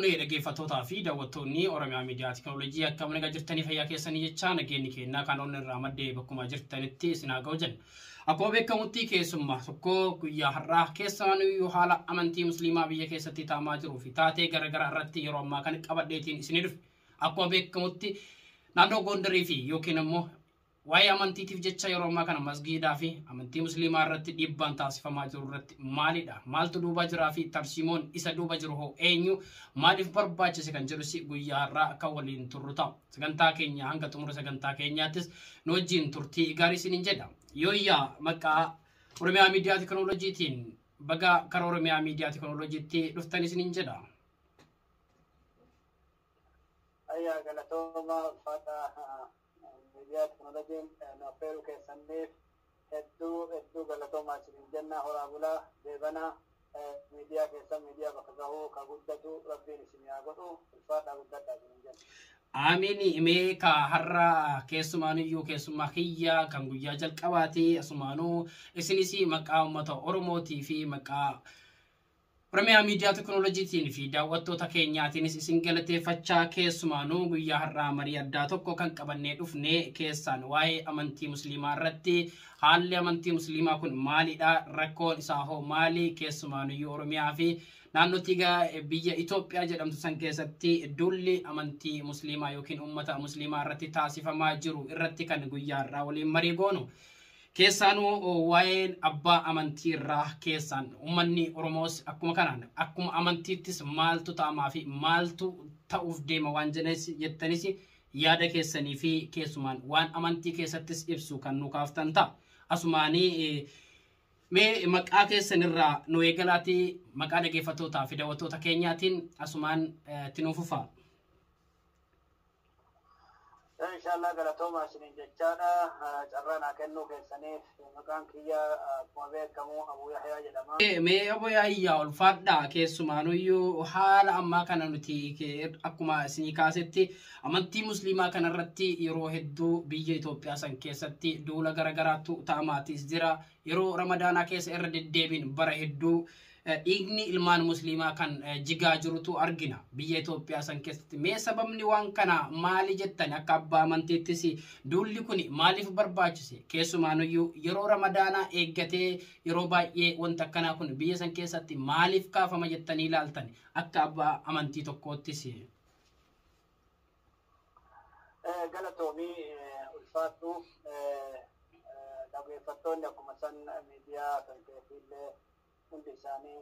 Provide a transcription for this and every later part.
fuunee dhaggeeffattootaa fi daawwattoonni Oromiyaa Miidiyaa Teekinooloojii akkam nagaa jirtanii fayyaa keessanii jechaa nageenyi keenyaa kan onni irraa maddee bakkuma jirtanitti isin haa ga'u jenna. Akkuma beekamutti keessummaa tokko guyyaa har'aa keessumaa haala amantii musliimaa biyya keessatti taamaa jiruu fi taatee garaagaraa irratti yeroo ammaa kana qabadheetiin isinii dhufe. Akkuma beekamutti naannoo Gondarii fi yookiin immoo waa'ee amantiitiif jecha yeroo ammaa kana masgiidaa fi amantii musliimaa irratti dhiibbaan taasifamaa jiru irratti maalidha? Maaltu duuba jiraa fi tarsiimoon isa duuba jiru hoo eenyu? Maaliif barbaachise kan jedhus guyyaa har'aa akka waliin turru ta'a. Sagantaa keenya hanga xumura sagantaa keenyaattis nu wajjin turtii gaarii isiniin jedha. Yooyyaa maqaa Oromiyaa Miidiyaa Teekinooloojiitiin baga karaa Oromiyaa Miidiyaa Teekinooloojiitti dhuftan isiniin jedha. Ayyaa galatooma ulfaataa miidiyaa teekinooloojiin nu affeeruu keessaniif hedduu hedduu galatoomaa isiniin jenna. Horaa bulaa deebanaa miidiyaa keessan miidiyaa bakka gahuu ka guddatu rabbiin isin haa godhu, ulfaadhaa guddadhaa isiniin jenna. Amiin. Mee ka har'a keessumaanuyyuu keessummaa kiyya kan guyyaa jalqabaati asumaanuu isinis maqaa uummata Oromootii fi maqaa Oromiyaa Miidiyaa Teekinooloojiitiin fi daawwattoota keenyaatiinis isin galateeffachaa keessumaanuu guyyaa har'aa marii addaa tokko kan qabannee dhufne keessaan waa'ee amantii musliimaa irratti haalli amantii musliimaa kun maalidha? Rakkoon isaa hoo maali? Keessumaanuyyuu Oromiyaa fi naannoo tigaa biyya Itoophiyaa jedhamtu san keessatti duulli amantii musliimaa yookiin uummata musliimaa irratti taasifamaa jiru irratti kan guyyaa har'aa waliin marii goonu. Keessaanuu waa'een abbaa amantii irraa keessaan uummanni Oromoos akkuma kanaan akkuma amantiittis maaltu ta'amaa fi maaltu ta'uuf deema waan jettanis yaada keessanii fi keessumaan waan amantii keessattis ibsu kan nu kaaftan ta'a. Asumaanii mee maqaa keessanirraa nu eegalaatii maqaa dhaggeeffattootaa fi daawwattoota keenyaatiin asumaan itti nuuf fufaa. Inshallah galatooma isiniin jechaadha. Carraa naa kennuu keessaniif maqaan kiyya akkuma beekamu Abuu Yahyaa jedhama. Mee Abuu Yahyaa ulfaadhaa keessumaanuyyuu haala ammaa kana nuti akkuma isinii kaasetti amantii musliimaa kanarratti yeroo hedduu biyya Itoophiyaa san keessatti duula garaagaraatu ta'amaatiis jira. Yeroo Ramadaanaa keessa irra deddeebiin bara hedduu dhiigni ilmaan musliimaa kan jigaa jirutu argina biyya Itoophiyaa san keessatti. Mee sababni waan kana maali jettan akka abbaa amantiittis duulli kun maaliif barbaachise? Keessumaanuyyuu yeroo Ramadaanaa eeggatee yeroo baay'ee wanta akkanaa kun biyya san keessatti maaliif kaafama jettanii ilaaltan akka abbaa amantii tokkoottis? Galatoomii ulfaattu dhaggeeffattoonni akkuma san miidiyaa kan keetiillee hundi isaanii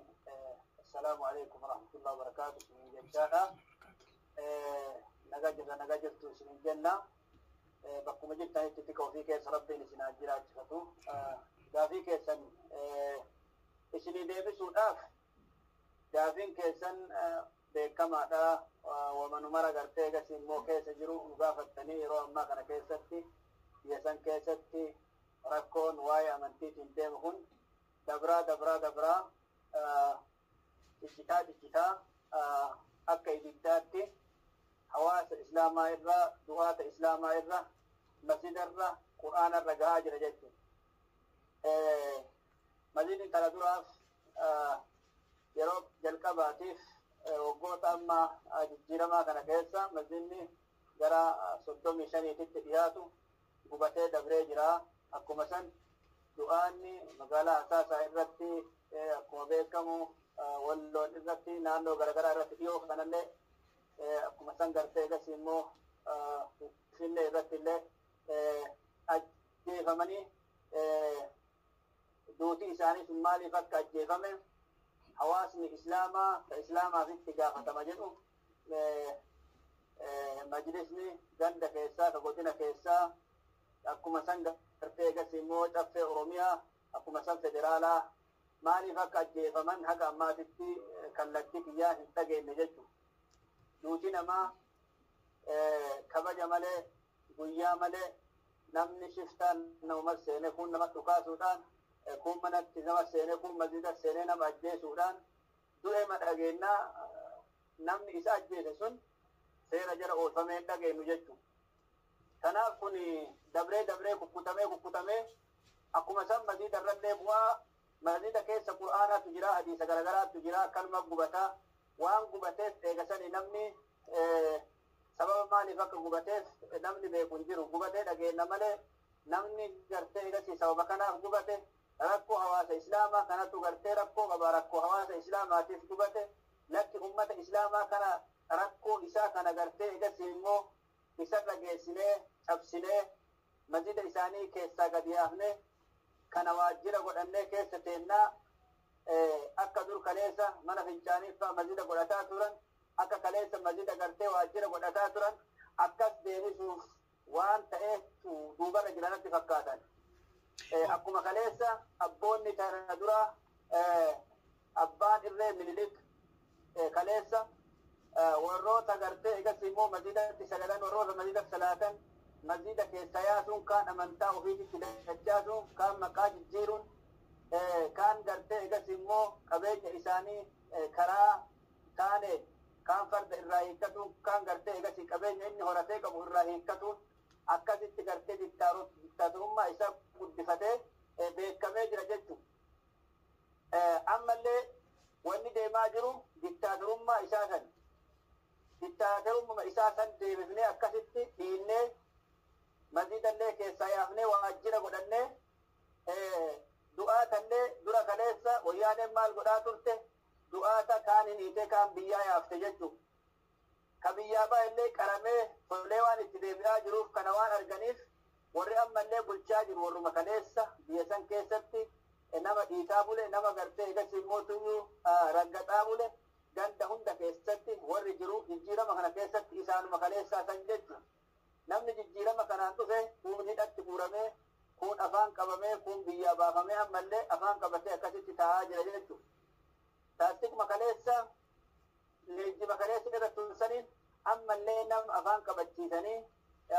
assalaamu alaikum warahmatullahi wabarakaatu isiniin jechaadha. Nagaa jirra nagaa jirtu isiniin jenna. Bakkuma jirtanitti tika ofii keessa rabbiin isin haa jiraachifatu. Gaafii keessan isinii deebisuudhaaf gaafiin keessan beekamaadha. Wamanumara gartee gasii immoo keessa jiru nu gaafattanii yeroo ammaa kana keessatti biyya san keessatti rakkoon waa'ee amantiitiin deemu kun dabraa dabraa dabraa ciccitaa ciccitaa akka ibiddaatti hawaasa islaamaa irra du'aata islaamaa irra masjida irra qur'aana irra gahaa jira jechuudha. Masjidni kana duraaf yeroo jalqabaatiif waggoota amma jijjiiramaa kana keessa masjidni gara 35tti dhiyaatu gubatee dabree jira. Akkuma san du'aanni magaalaa Hasaasaa irratti akkuma beekamu Walloon irratti naannoo garaagaraa irratti dhiyoo kanallee akkuma san gartee gasii immoo Finfinnee irratti illee ajjeefamanii duuti isaanii sun maaliif akka ajjeefame hawaasni islaamaa ka islaamaaf itti gaafatama jedhu majlisni ganda keessaa ka godina keessaa akkuma san gartee gasii immoo caffee Oromiyaa akkuma san federaalaa maaliif akka ajjeefaman haga ammaatitti kallattii kiyyaa hin dhageenye jechuudha. Duuti namaa kabaja malee guyyaa malee namni shiftaan nama seenee kun nama dhukaasuudhaan kun manatti nama seenee kun masjida seenee nama ajjeesuudhaan du'e ma dhageenyaa namni isa ajjeese sun seera jala oolfamee hin dhageenyu jechuudha. Kanaaf kun dabree dabree kukkutamee kukkutamee akkuma san masjida irrallee bu'aa masjida keessa qur'aanaatu jira, hadiisa garagaraatu jira, akkanuma gubataa Waan gubateef eegasanii namni sababa maaliif akka gubateef namni beeku hin jiru. Gubatee dhageenya malee namni gartee eegasii sababa kanaaf gubate, rakkoo hawaasa islaamaa kanatu gartee rakkoo qaba, rakkoo hawaasa islaamaatiif gubate, lakki ummata islaamaa kana rakkoo isaa kana gartee eegasii immoo isarra geessinee cabsinee masjida isaanii keessaa gadi yaafne kana waajjira godhannee keessa teennaa, akka dur kaleessa mana fincaanii fa'aa masjida godhataa turan, akka kaleessa masjida gartee waajjira godhataa turan akkas deebisuuf waan ta'eef duubarra jiranatti fakkaatan. Akkuma kaleessa abboonni tana dura, abbaan irree Minilik kaleessa warroota gartee egas immoo masjidatti sagadan, warroota masjida salaatan masjida keessa yaasuun, kaan amantaa ofiitti dachaasuun, kaan maqaa jijjiiruun, kaan gartee egas immoo qabeenya isaanii karaa taane, kaan farda irraa hiikkatuun, kaan gartee egas qabeenya inni horatee qabu irraa hiikkatuun, akkasitti gartee diktaatorummaa isaa guddifatee beekamee jira jechuudha. Ammallee wanni deemaa jiru diktaatorummaa isaa san. Diktaatorummaa isaa san deebifnee akkasitti dhiinnee masjidallee keessaa yaafnee waajjira godhannee, du'aatallee dura kaleessa wayyaaneen maal godhaa turte? Du'aata kaan hin hiitee kaan biyyaa yaafte jechuudha. Ka biyyaa baay'illee qaramee tolee waan itti deebi'aa jiruuf, kana waan arganiif warri ammallee bulchaa jiru warruma kaleessa biyya san keessatti nama dhiitaa bule, nama gartee egas immoo tuyyuu raggaxaa bule. Ganda hunda keessatti warri jiru jijjiirama kana keessatti isaanuma kaleessaa san jechuudha. Namni jijjiirama kanaan dhufe kuun hidhatti guuramee, kuun afaan qabamee, kuun biyyaa baafamee, ammallee afaan qabatee akkasitti taa'aa jira jechuudha. Taasifama kaleessa leenjima kaleessa irra tursaniin ammallee nama afaan qabachiisanii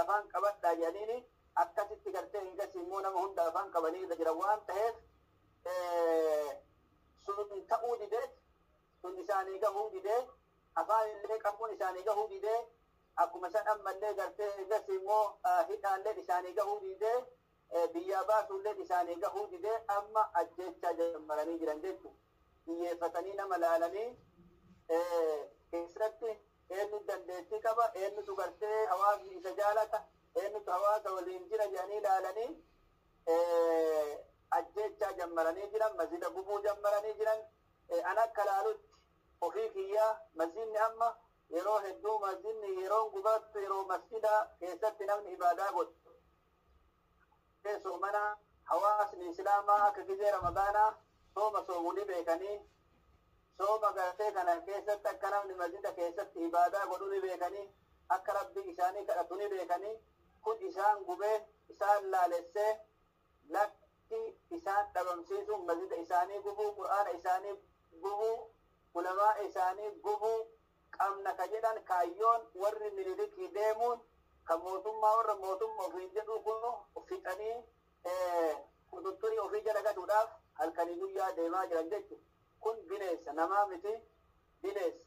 afaan qabadhaa jedhaniini akkasitti gartee egas immoo nama hunda afaan qabanii irra jiran waan ta'eef, sun ta'uu didee, sun isaanii gahuu didee, afaan illee qabuun isaanii gahuu didee, akkuma san ammallee gartee egas immoo hidhaallee isaanii gahuu didee, biyyaa baasuullee isaanii gahuu didee, amma ajjeechaa jammaranii jiran jechuudha. Xiyyeeffatanii nama laalanii keessatti eenyu dandeettii qaba, eenyutu gartee hawaasni isa jaalata, eenyutu hawaasa waliin jira jedhanii laalanii ajjeechaa jammaranii jiran, masjida gubuu jammaranii jiran. An akka laalutti ofii kiyyaa masjidni amma yeroo hedduu masjidni yeroo gubattu yeroo masjida keessatti namni ibaadaa godhu. Soomana hawaasni islaamaa akka gizee ramadaanaa sooma soomuu ni beekanii, sooma gartee kana keessatti akka namni masjida keessatti ibaadaa godhu ni beekanii, akka rabbii isaanii kadhatu ni beekanii. Kun isaan gubee isaan laalessee lakki isaan dhabamsiisuun masjida isaanii gubuu, qur'aana isaanii gubuu, ulamaa isaanii gubuu qabna ka jedhan. Kaayyoon warri Minilikii deemuun kan mootummaa warra mootummaa ofiin jedhu kun fixanii qututturii ofii jala gatuudhaaf halkanii guyyaa deemaa jiran jechuudha. Kun bineensa namaa miti, bineensa.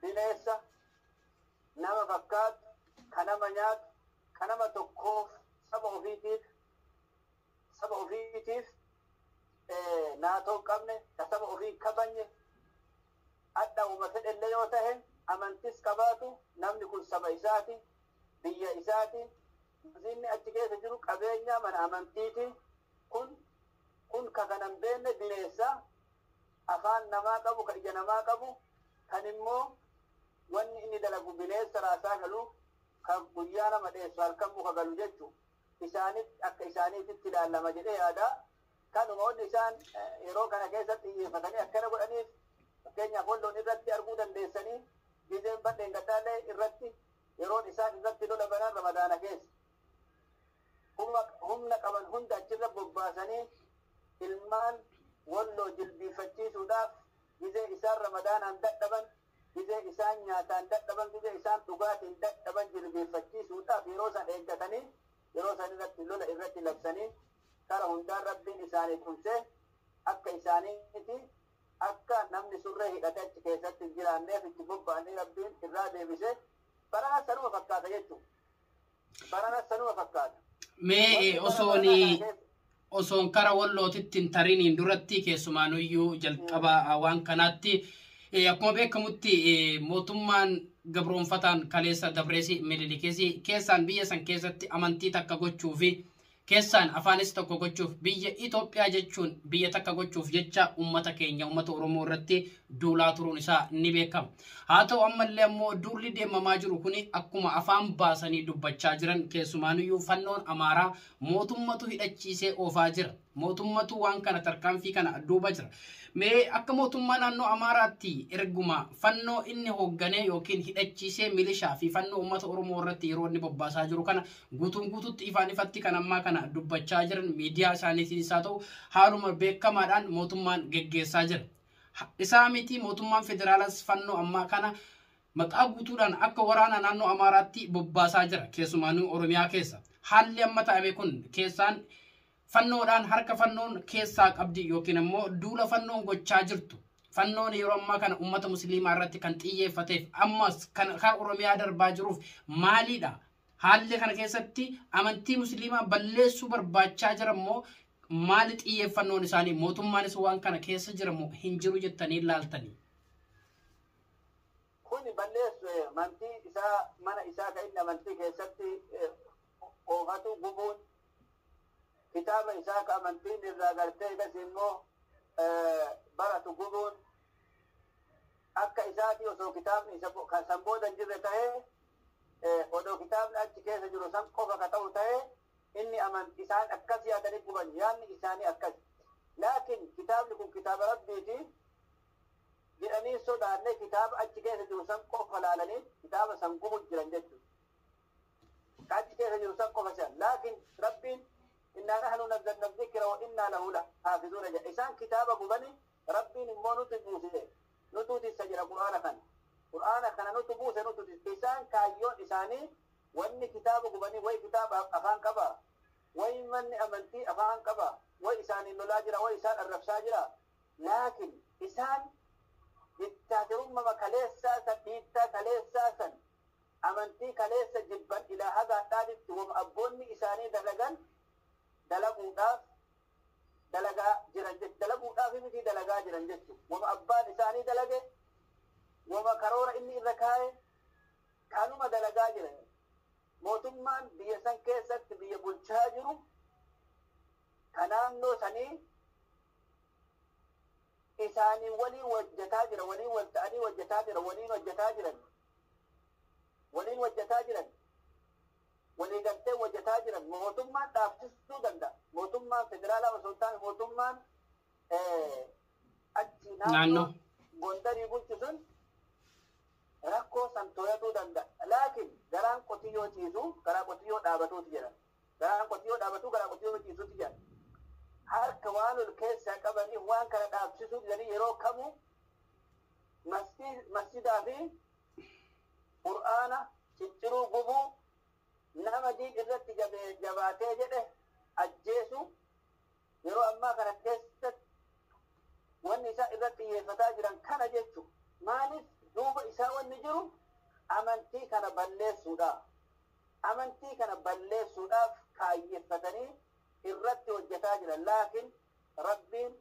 Bineensa nama fakkaatu, ka nama nyaatu, ka nama tokkoof saba ofiitiif naatoo hin qabne, ka saba ofii kabanye, adda uma fedhellee yoo tahe amantis qabaatu, namni kun saba isaati, biyya isaati, inni achi keessa jiru qabeenya mana amantiiti. Kun ka kanan beenne bineensa afaan namaa qabu, ka ija namaa qabu, kan immoo wanni inni dalagu bineensa raasaa galu, kan guyyaa nama dheessu halkan muka galu jechu. Isaanit akka isaaniititti ilaallama jedhee yaada. Kanuma wanni isaan yeroo kana keessatti xiyyeeffatanii akkana godhaniif, fakkeenyaaf Walloon irratti arguu dandeessanii, gizeen badheen gaddaallee irratti yeroon isaan irratti lola banan ramadaana keessa. Humna qaban hunda achirra bobbaasanii ilmaan Walloo jilbiifachiisuudhaaf, gizee isaan ramadaanaan dadhaban, gizee isaan nyaataan dadhaban, gizee isaan dhugaatiin dadhaban jilbiifachiisuudhaaf yeroo isaan eeggatanii yeroo isaan irratti lola irratti labsanii, kara hundaan rabbiin isaanii tumsee akka isaaniiti akka namni surree hidhate achi keessatti hin jiraanneef itti bobba'anii rabbiin irraa deebisee. Barana sanuma fakkaata jechuudha. Barana sanuma fakkaata. Mee osoon kara Wallootitti hin tariniin duratti, keessumaanuyyuu jalqaba waan kanaatti Akkuma beekamutti mootummaan gabroonfataan kaleessa Dabreesi Minilikeesi keessaan biyya san keessatti amantii takka gochuu fi keessaan afaanis tokko gochuuf biyya Itoophiyaa jechuun biyya takka gochuuf jecha uummata keenya uummata Oromoo irratti duulaa turuun isaa ni beekama. Haa ta'u ammallee ammoo duulli deemamaa jiru kuni akkuma afaan baasanii dubbachaa jiran keessumaanuyyuu fannoon Amaaraa mootummatu hidhachiisee oofaa jira. Mootummatu waan kana tarkaanfii kana duuba jira. Mee akka mootummaa naannoo Amaaraatti erguma fannoo inni hoogganee yookiin hidhachiisee milishaa fi fannoo uummata Oromoo irratti yeroo inni bobbaasaa jiru kana guutuun guututti ifaan ifatti kan ammaa kana dubbachaa jiran miidiyaa isaaniitiinis haa ta'u haaluma beekamaadhaan mootummaan geggeessaa jira. Isaa miti mootummaan federaalaas fannoo ammaa kana maqaa guutuudhaan akka waraana naannoo Amaaraatti bobbaasaa jira keessumaanuu Oromiyaa keessa. Haalli amma ta'ame kun keessaan fannoodhaan harka fannoon keessaa qabdi yookiin ammoo duula fannoon gochaa jirtu. Fannoon yeroo ammaa kana uummata musliimaa irratti kan xiyyeeffateef ammas kan karaa Oromiyaa darbaa jiruuf maalidha? Haalli kana keessatti amantii musliimaa balleessuu barbaachaa jira immoo maali xiyyeeffannoon isaanii? Mootummaanis waan kana keessa jira moo hin jiru jettanii ilaaltanii? Kuni balleessu amantii isaa mana isaa kan inni amantii keessatti oofatu gubuun kitaaba isaa ka amantiin irraa gartee egas immoo baratu gubuun akka isaati osoo kitaabni isa kan san booda hin jirre tahee odoo kitaabni achi keessa jiru san qofa ka ta'u tahee inni aman isaan akkas yaadanii guban yaadni isaanii akkas. Laakiin kitaabni kun kitaaba rabbiiti jedhanii sodaanne kitaaba achi keessa jiru san qofa laalanii kitaaba san gubu jiran jechuudha. Ka achi keessa jiru san qofa san. Laakiin rabbiin innaa nahnu nazzalna dhikra wa innaa lahu lahaafizuuna jedha. Isaan kitaaba gubani rabbiin immoo nuti buuse nutu tissa jedha qur'aana kana. Qur'aana kana nutu buuse nutu tissa. Isaan kaayyoon isaanii wanni kitaaba gubanii wayi kitaaba afaan qaba wayi manni amantii afaan qaba wayi isaaniin lolaa jira wayi isaan arrabsaa jira. Laakiin isaan diktaaterummaa kaleessaa san dhiittaa kaleessaa san amantii kaleessa jibban ilaa haga hadhaatitti wama abboonni isaanii dalagan dalaguudhaaf dalagaa jiran jechuudha. Dalaguudhaaf miti dalagaa jiran jechuudha. Wama abbaan isaanii dalage wama karoora inni irra kaa'e kanuma dalagaa jiran. Mootummaan biyya san keessatti biyya bulchaa jiru ka naannoo sanii isaanii waliin hojjetaa jira, waliin wal ta'anii hojjetaa jira, waliin hojjetaa jiran. Waliin hojjetaa jiran. Walii galtee hojjetaa jiran. Mootummaan dhaabsisuu danda'a. Mootummaan federaalaa osoo hin taane mootummaan achi naannoo Gondarii bulchu sun rakkoo san to'atuu danda'a. Laakiin garaan qotiyyoo ciisu garaa qotiyyoo dhaabatuuti jedhan. Garaan qotiyyoo dhaabatu garaa qotiyyoo ciisuuti jedhan. Harka waan ol keessaa qabaniif waan kana dhaabsisuu jedhanii yeroo kamuu masjidaa fi qur'aana cicciruu gubuu nama diin irratti jabaatee jedhe ajjeesu yeroo ammaa kana keessatti wanni isaa irratti xiyyeeffataa jiran kana jechu. Maaliif duuba isaa wanni jiru amantii kana balleessuudha. Amantii kana balleessuudhaaf kaayyeeffatanii irratti hojjetaa jiran. Laakiin rabbiin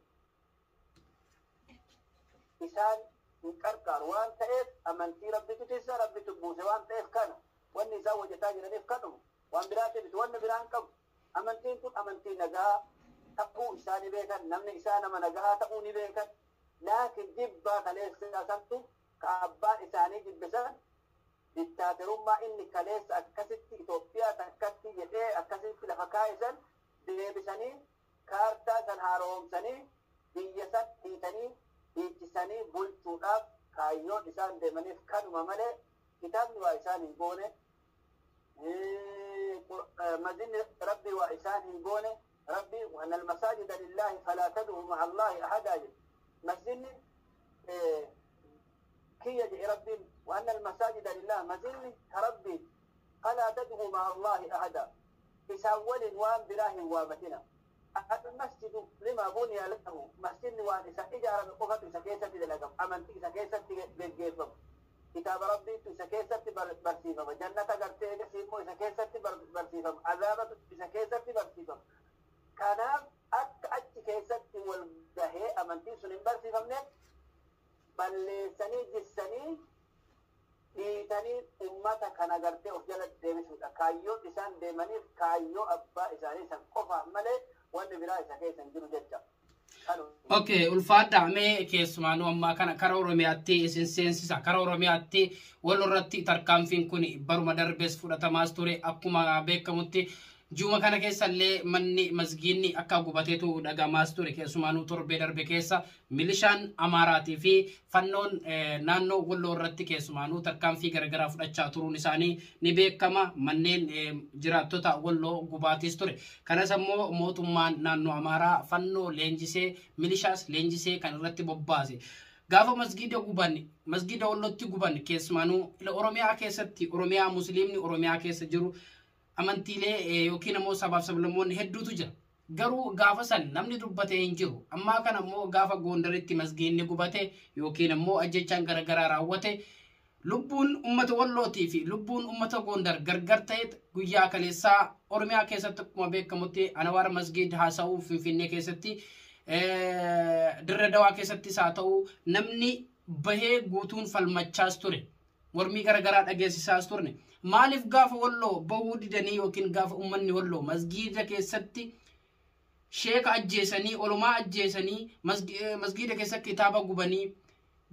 isaan hin qarqaaru waan ta'eef amantii rabbitu tissa rabbitu buuse waan ta'eef kana wanni isaan hojjetaa jiraniif kanuma waan biraatiif miti wanni biraan qabu. Amantiin kun amantii nagaa ta'uu isaa ni beekan, namni isaa nama nagaa ta'uu ni beekan. Laakiin jibbaa kaleessa santu ka abbaan isaanii jibbisan diktaaterummaa inni kaleessa akkasitti Itoophiyaa takkatti jedhee akkasitti lafa kaa'isan deebisanii kaartaa san haaromsanii biyya san dhiitanii dhiichisanii bulchuudhaaf kaayyoon isaan deemaniif kanuma malee kitaabni waa isaan hin goone, mazinni rabbi waa isaan hin goone. Rabbi وأن المساجد لله فلا تدعوا مع الله أحدا jedhe. Masjidni kiyya jedhe rabbiin وأن المساجد لله masjidni ka rabbii فلا تدعوا مع الله أحدا isaan waliin waan biraa hin waamatina. المسجد لما بني له مسجد waan isa ijaarame qofatu isa keessatti dalagama, amantii isa keessatti geggeeffama, kitaaba rabbiitu isa keessatti barsiifama, jannata gartee egasii immoo isa keessatti barsiifama, azaabatu isa keessatti barsiifama. Kanaaf akka achi keessatti wal gahee amantiin sun hin barsiifamneef Balleessanii jissanii dhiitanii ummata kana gartee of jala deebisuudha. Kaayyoo isaan deemaniif kaayyoo abbaa isaanii san qofaaf malee wanni biraa isa keessa hin jiru jecha. Okay, ulfaadhaa. Mee keessumaanuu ammaa kana kara Oromiyaatti isin seensisa. Kara Oromiyaatti wal irratti tarkaanfiin kun baruma darbees fudhatamaas ture. Akkuma beekamutti ji'uma kana keessa illee manni masgiinni akka gubateetu dhagamaas ture. Keessumaanuu torbee darbe keessa milishaan Amaaraatii fi fannoon naannoo Walloo irratti keessumaanuu tarkaanfii garaagaraa fudhachaa turuun isaanii ni beekama. Manneen jiraattota Walloo gubaatis ture. Kanas ammoo mootummaan naannoo Amaaraa fannoo leenjisee, milishaas leenjisee kan irratti bobbaase. Gaafa masgiida guban, masgiida Wallootti guban, keessumaanuu Oromiyaa keessatti, Oromiyaa Musliimni Oromiyaa keessa jiru amantiilee yookiin ammoo sabaaf sablammoonni hedduutu jira. Garuu gaafa san namni dubbatee hin jiru. Ammaa kana ammoo gaafa Gondaritti masgiinni gubate yookiin ammoo ajjechaan garaagaraa raawwate, lubbuun uummata Wallootii fi lubbuun uummata Gondar gargar ta'e. Guyyaa kaleessaa Oromiyaa keessatti akkuma beekamutti Anawaar Masgiid haasa'uu Finfinnee keessatti, Dirra Dawaa keessattis haa ta'u, namni bahee guutuun falmachaas ture. Mormii garaagaraa dhageessisaas turne. Maaliif gaafa Walloo bahuu didanii yookiin gaafa uummanni Walloo masgiida keessatti sheeka ajjeesanii, olumaa ajjeesanii, masgiida keessatti kitaaba gubanii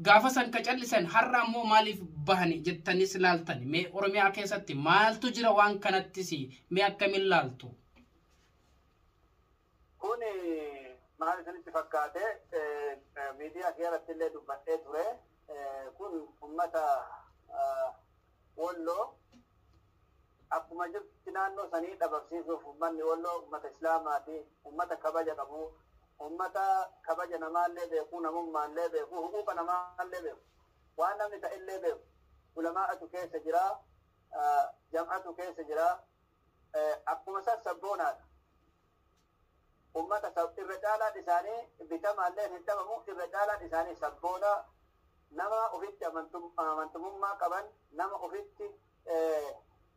gaafa san ka callisan, har'a ammoo maaliif bahani jettanis laaltan? Mee Oromiyaa keessatti maaltu jira? Waan kanattis mee akkamiin laaltu? Kun maal isinitti fakkaate? Miidiyaa keessatti illee dubbadhee ture. Kun uummata Walloo akkuma jirti naannoo sanii dhabamsiisuuf. Uummanni Walloo uummata Islaamaati, uummata kabaja qabu, uummata kabaja namaallee beeku, namummaallee beeku, huquuqa namaallee beeku, waan namni ta'ellee beeku. Ulamaa'atu keessa jira, jam'atu keessa jira, akkuma san sabboonaadha. Uummata irra caalaan isaanii bitamaallee hin dhabamu, irra caalaan isaanii sabboona, nama ofitti amantumummaa qaban, nama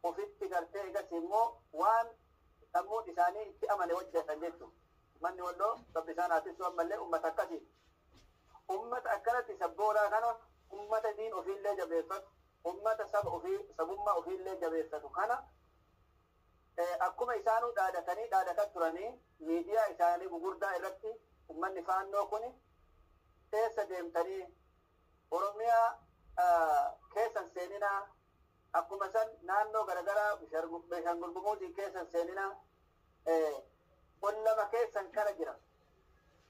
ofitti gartee egas immoo waan sammuun isaanii itti amane hojjetan jechuudha. Manni Walloo rabbi isaan haa ammallee uummata akkasii. Uummata akkanatti sabboonaa kana, uummata diin ofiillee jabeeffatu, uummata saba ofii, sabummaa ofiillee jabeeffatu kana, akkuma isaanuu dhaadatanii dhaadataa turanii miidiyaa isaanii gugurdaa irratti, uummanni faannoo kun keessa deemtanii Oromiyaa keessan seeninaa, akkuma san naannoo garagaraa Beenishaangul Gumuuzii keessan seeninaa, ollama keessan kana jira.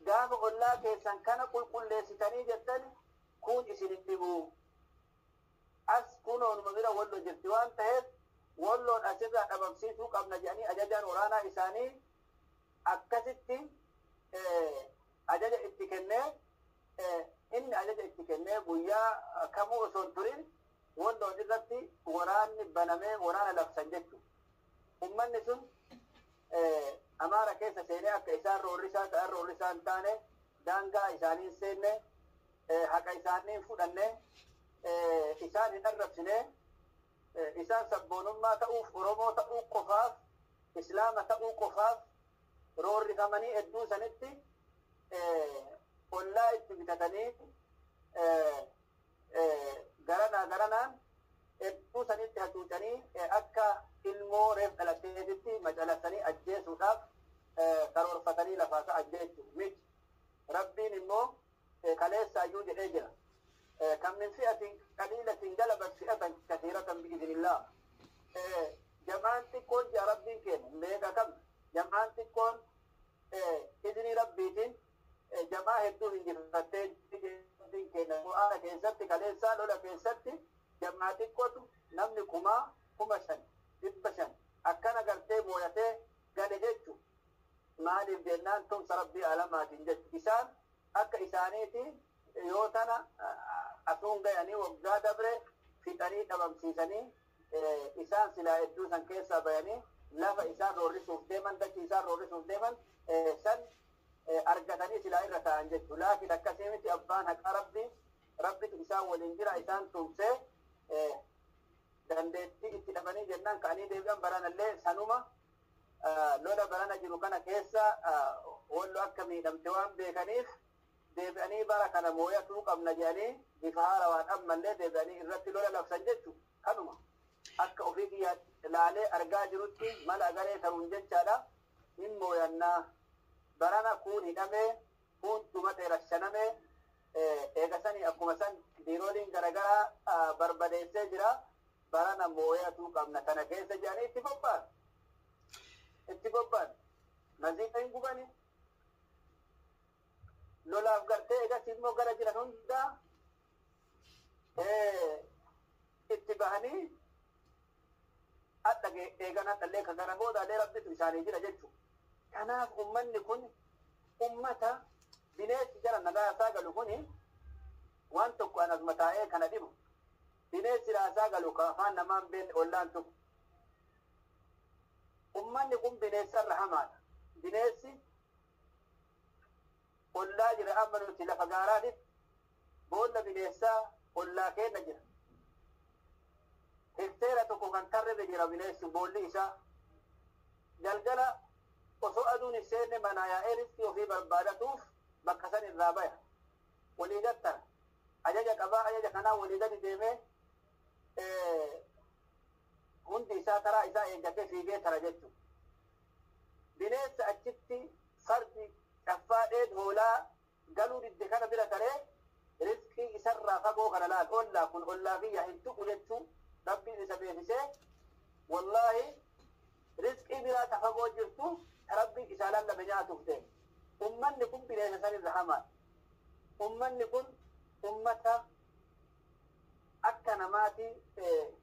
Gaafa ollaa keessan kana qulqulleessitanii jettan kun isin hin dhibu. As kunoonuma bira Walloo jirti waan ta'eef Walloon asirraa dhabamsiisuu qabna jedhanii ajajaan waraanaa isaanii akkasitti ajaja itti kennee, inni ajaja itti kennee guyyaa kamuu osoo hin turin Walloon irratti waraanni banamee waraana labsan jechuudha. Uummanni sun Amaara keessa seenee akka isaan roorrisaa ta'an, roorrisaa hin taane, daangaa isaanii hin seenne, haqa isaanii hin fudhanne, isaan hin arrabsine, isaan sabboonummaa ta'uuf, Oromoo ta'uu qofaaf, Islaama ta'uu qofaaf roorrifamanii hedduu sanitti ollaa itti bitatanii garanaa garanaan hedduu sanitti hacuucanii akka ilmoo reef dhalatteetitti macalasanii ajjeesuudhaaf karoorfatanii lafaa ka'an jechuudha miti. Rabbiin immoo kaleessaayyuu jedhee jira. كم من فئة قليلة غلبت فئة كثيرة بإذن الله. Jamaan xiqqoon jaa Rabbiin kenna meeqa kam jamaan xiqqoon izni Rabbiitiin jamaa hedduu injifattee. Rabbiin kenna Qur'aana keessatti kaleessaa lola keessatti jamaa xiqqootu namni 5000, 5000, 500 akkana gartee mooyatee gale jechu. Maaliif jennaan tumsa Rabbii alamaatiin jechu. Isaan akka isaaniiti yoo tana asuun gayanii waggaa dabre fixanii dhabamsiisanii, isaan silaa hedduu san keessaa bayanii lafa isaan roorrisuuf deeman, dachii isaan roorrisuuf deeman san argatanii silaa irra ta'an jechuudha. Laakiin akkasii miti, abbaan haqaa Rabbi, Rabbitu isaan waliin jira, isaan tumsee dandeettii itti dhabanii jennaan ka'anii deebi'an. Baranallee sanuma lola barana jiru kana keessa Wallo akka miidhamte waan beekaniif Deebi'anii bara kana mooyatuu qabna jedhanii bifa haarawaan ammallee deebi'anii irratti lola labsan jechuudha. Kanuma akka ofii kiyyaa ilaalee argaa jirutti mala agaree taruun jechaadha. Hin mooyannaa barana kuun hidhamee kuun dhumatee rashanamee eegasanii akkuma san biirooliin garaagaraa barbadeessee jira. Barana mooyatuu qabna kana keessa jedhanii itti bobba'an. Itti bobba'an. Maziiqa hin gubani. Lolaaf gartee egas immoo gara jiran hundaa itti bahanii adda eegan hadhallee ka gara boodaallee rabbitu isaanii jira jechuudha. Kanaaf ummanni kun ummata bineensi jala nagaa isaa galu kuni waan tokko anas mataa'ee kana dhibu. Bineensi raasaa galu ka afaan namaan beekne ollaan tokko. Ummanni kun bineensarra hamaadha. Bineensi ollaa jira amma nuti lafa gaaraatitti boolla bineensaa ollaa keenya jira. Hekteera tokko kan tarrebe jira bineensi boolli isaa. Galgala osoo aduun hin seenne manaa yaa'ee riskii ofii barbaadatuuf bakka san irraa baya. Walii gattara. Ajaja qabaa ajaja kanaa walii gadi deemee hundi isaa taraa isaa eeggatee fiigee tara jechuudha. Bineensa achitti fardi caffaa dheed hoolaa galuu didde kana bira taree riskii isarraa fagoo kana laal ollaa kun ollaa kiyya hin tuqu jechuu rabbiin isa beeksisee wallaahi riskii biraa ta fagoo jirtu ta rabbiin isaa lallabe nyaatuuf ta'e. Ummanni kun bineensa sanirra hamaadha. Ummanni kun ummata akka namaati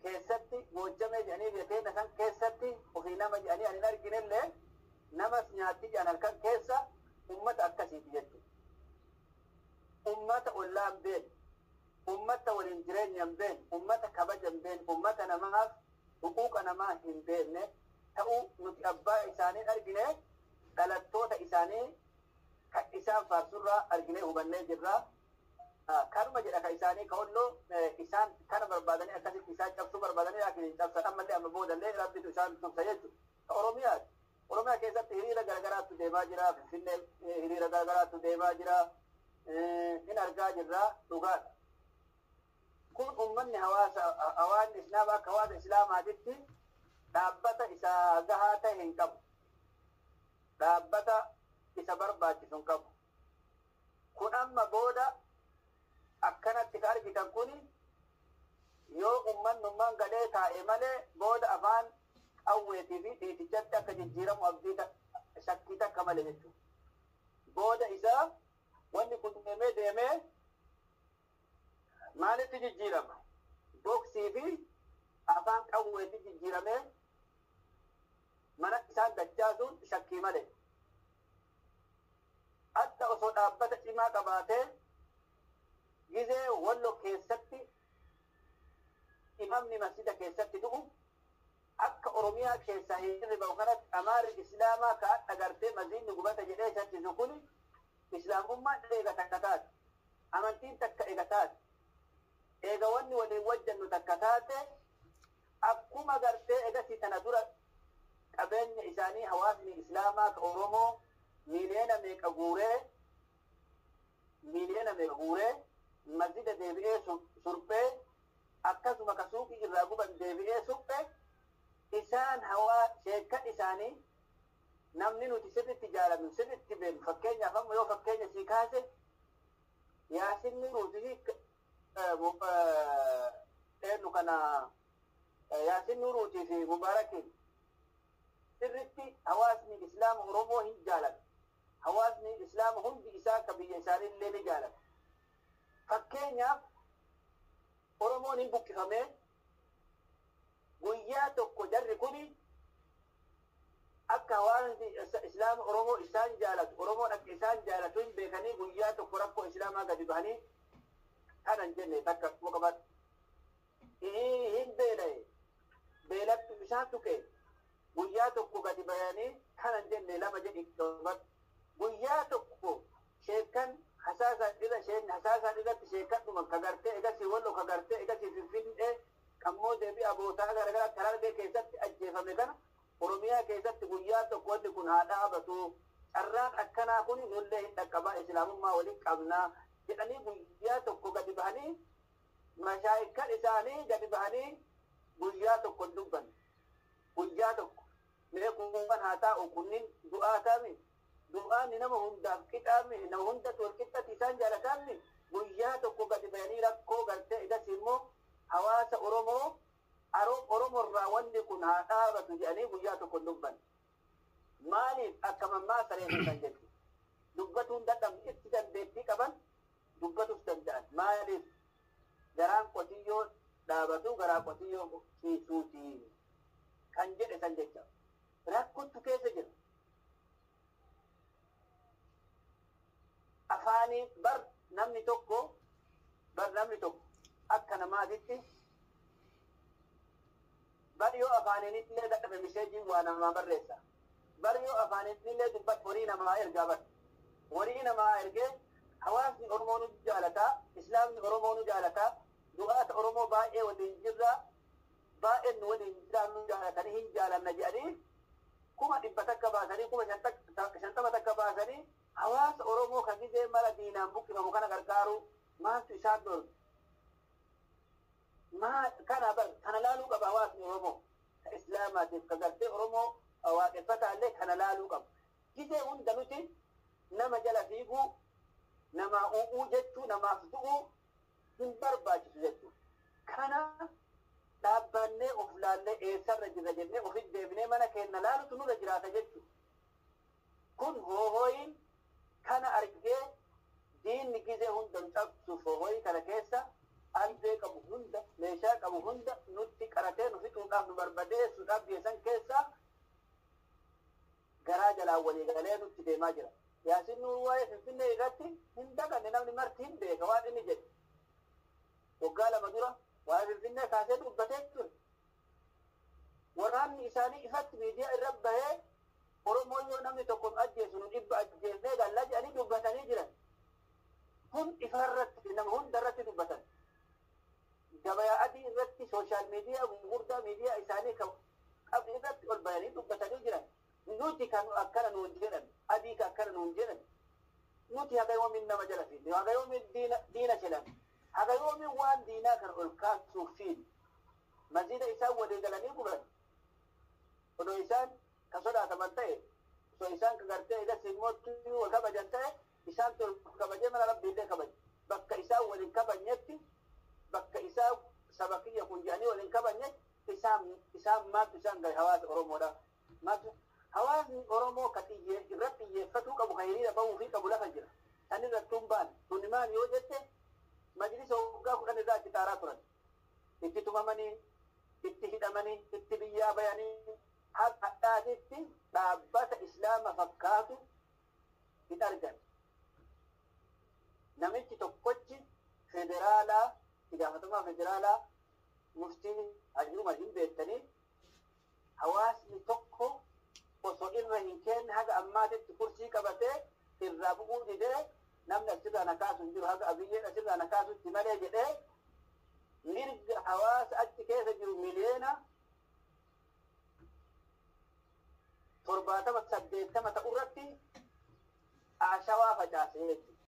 keessatti goojjamee jedhanii beekeen san keessatti ofii nama jedhanii ani hin arginellee namas nyaatti jedhan halkan keessa ummata akkasiiti jechuudha. Ummata ollaa hin beekne, ummata waliin jireenya hin beekne, ummata kabaja hin beekne, ummata namaaf huquuqa namaa hin beekne ta'uu nuti abbaa isaanii argine dhalattoota isaanii kan isaan faarsurraa arginee hubannee jirra. Kanuma jedha ka isaanii ka olloo isaan kana barbaadanii akkasitti isaan cabsuu barbaadanii laakiin hin cabsan ammallee amma boodallee rabbitu isaan tumsa jechuudha. Ka Oromiyaati. Oromiyaa keessatti hiriira garagaraatu deemaa jira. Finfinnee hiriira garagaraatu deemaa jira. Hin argaa jirra dhugaadha. Kun uummanni hawaasa hawaasni islaamaa akka hawaasa islaamaatitti dhaabbata isa gahaa ta'e hin qabu. Dhaabbata isa barbaachisu hin qabu. Kun amma booda akkanatti ka argitan kuni yoo ummannummaan galee taa'e malee booda afaan qawweetii fi dhiitichatti akka jijjiiramu abdii shakkii takka malee jechuudha. Booda isaa wanni kun deemee deemee maalitti jijjiirama? Boksii fi afaan qawweetti jijjiiramee mana isaan dachaasuun shakkii malee. Adda osoo dhaabbata cimaa qabaatee gizee wallo keessatti imamni masjida keessatti du'u akka Oromiyaa keessaa hiriirri ba'u kanatti amaarri islaamaa ka adda gartee masjidni gubata jedhee shakkisu kun islaamummaan eega takka taate amantiin takka eega taate eega wanni waliin wajjannu takka taate akkuma gartee egasii tana dura qabeenya isaanii hawaasni islaamaa ka Oromoo miiliyoona meeqa guuree miiliyoona meeqa guuree masjida deebi'ee surphee akkasuma ka suuqii irraa guban deebi'ee suphee isaan hawaa sheekkan isaanii namni nuti sirritti jaalannu sirritti beeknu fakkeenyaaf amma yoo fakkeenya sii kaase yaasinni nuti eenyu kana yaasin nuruutii fi mubaarakiin sirritti hawaasni islaama Oromoo hin jaalatu. Hawaasni islaama hundi isaa ka biyya isaaniillee ni jaalatu. Fakkeenyaaf Oromoon hin buqqifamee guyyaa tokko jarri kuni akka hawaasni islaama Oromoo isaan jaalatu Oromoon akka isaan jaalatu hin beekanii guyyaa tokko rakkoo islaamaa gadi bahanii kana hin jenne takka quba qabaatu. Hin beela'e beelattu isaan tuqe guyyaa tokko gadi bahanii kana hin jenne lama jedhi qabatu. Guyyaa tokko sheekkan hasaasaan irra sheen hasaasaan irratti sheekkan dhuman ka gartee egasii wallo ka gartee egasii finfinnee kammoo deebii abootaa garagaraa Harargee keessatti ajjeefame kana Oromiyaa keessatti guyyaa tokko wanti kun haa dhaabatu. Carraan akkanaa kun nullee hin dhaqqabaa, islaamummaa waliin qabnaa jedhanii guyyaa tokko gadi bahanii, mashaayikan isaanii gadi bahanii guyyaa tokko hin dubbanne. Guyyaa tokko mee kuuwwan haa taa'u, kunniin du'aa taami, du'aanni nama hundaaf qixaami, nama hundatu wal qixxati isaan jaalataami. Guyyaa tokko gadi bahanii rakkoo gartee idas immoo hawaasa Oromoo Oromorraa wanni kun haa dhaabatu jedhanii guyyaa tokko hin dubbanne. Maaliif akka mammaa saree kan jettu dubbatuun dadhabne, itti dandeettii qaban dubbatuuf danda'an. Maaliif garaan qotiyyoo dhaabatu garaa qotiyyoo ciisuuti kan jedhe san jecha rakkootu keessa jira. Afaanii bar namni tokko akka namaatitti bar yoo afaaniin illee dadhabe miseejiin waa namaa barreessa. Bar yoo afaaniin illee dubbatu horii namaa ergaa, bar horii namaa ergee hawaasni Oromoo nu jaalataa, islaamni Oromoo nu jaalataa, du'aata Oromoo baay'ee waliin jirra, baay'een nu waliin jiraa, nu jaalatanii hin jaalanna jedhanii 100,000 baasanii, 50,000 baasanii hawaasa Oromoo kan gizee mara diinaan buqqifamu kana gargaaru maaltu isaan dhorge? Maa kana bar kana laaluu qaba hawaasni Oromoo ka islaamaatiif ka gartee Oromoo waaqeffataa illee kana laaluu qaba. Gizee hunda nuti nama jala fiiguu, namaa u'uu jechuu, namaaf du'uu hin barbaachisu jechuudha. Kana dhaabbannee of laallee eessarra jirra jennee ofitti deebinee mana keenya laalutu nurra jiraata jechuudha. Kun hoohooyin kana argee diinni gizee hunda nu cabsuuf hoohooyii kana keessa albee qabu hunda, meeshaa qabu hunda nutti qaratee nu fixuudhaaf, nu barbadeessuudhaaf biyya san keessa garaa jalaan walii galee nutti deemaa jira. Yaasin Nuur waa'ee Finfinnee irratti hin daganne, namni marti hin beeka waan inni jedhe. Waggaa 2 dura waa'ee Finfinnee kaasee dubbatee ture. Waraanni isaanii ifatti miidiyaa irra bahee Oromoo yoo namni tokko nu ajjeesu nu 100 ajjeesnee gallaa jedhanii dubbatanii jiran. Kun ifarratti nama hunda irratti dubbatan. Gabayaa adii irratti social media gurguddaa miidiyaa isaanii qabdi irratti ol bahanii dubbatanii jiran. Nuti kan akkana nuun jedhan, adii kan akkana nuun jedhan, nuti haga yoomiin nama jala fiinne, haga yoomiin diina celan, haga yoomiin waan diinaa kana ol kaasuuf fiinne? Masjiida isaan walii galanii guban. Odoo isaan ka sodaataman ta'e, osoo isaan ka gartee egas immoo wal kabajan ta'e, isaan ol kabajee mana rabbiillee kabaje. Bakka isaan waliin kabajnetti, bakka isaan saba kiyya kun jedhanii waliin kabajnetti, isaan maaltu isaan gahe hawaasa Oromoodha? Maaltu hawaasni Oromoo ka irratti xiyyeeffatuu qabu, ka hiriira bahuu fi qabu lafa jira. San irratti hin baane. Tuni maal yoo jette, majlisa waggaa 10 irraa itti taaraa turan. Itti tumamanii, itti hidhamanii, itti biyyaa bayanii haqa hadhaatitti dhaabbata islaama fakkaatu hin argan. Namichi tokkochi federaalaa, itti gaafatamaa federaalaa, muftii Haji Umar hin beektanii, hawaasni tokko osoo irra hin kenne haga ammaatitti kursii qabatee irraa bu'uu didee, namni asirraa na kaasu hin jiru haga abiyyeen asirraa na kaasutti malee jedhee, mirga hawaasa achi keessa jiru miliyoona 70, 80 ta'u irratti ashawaa facaase jechuudha.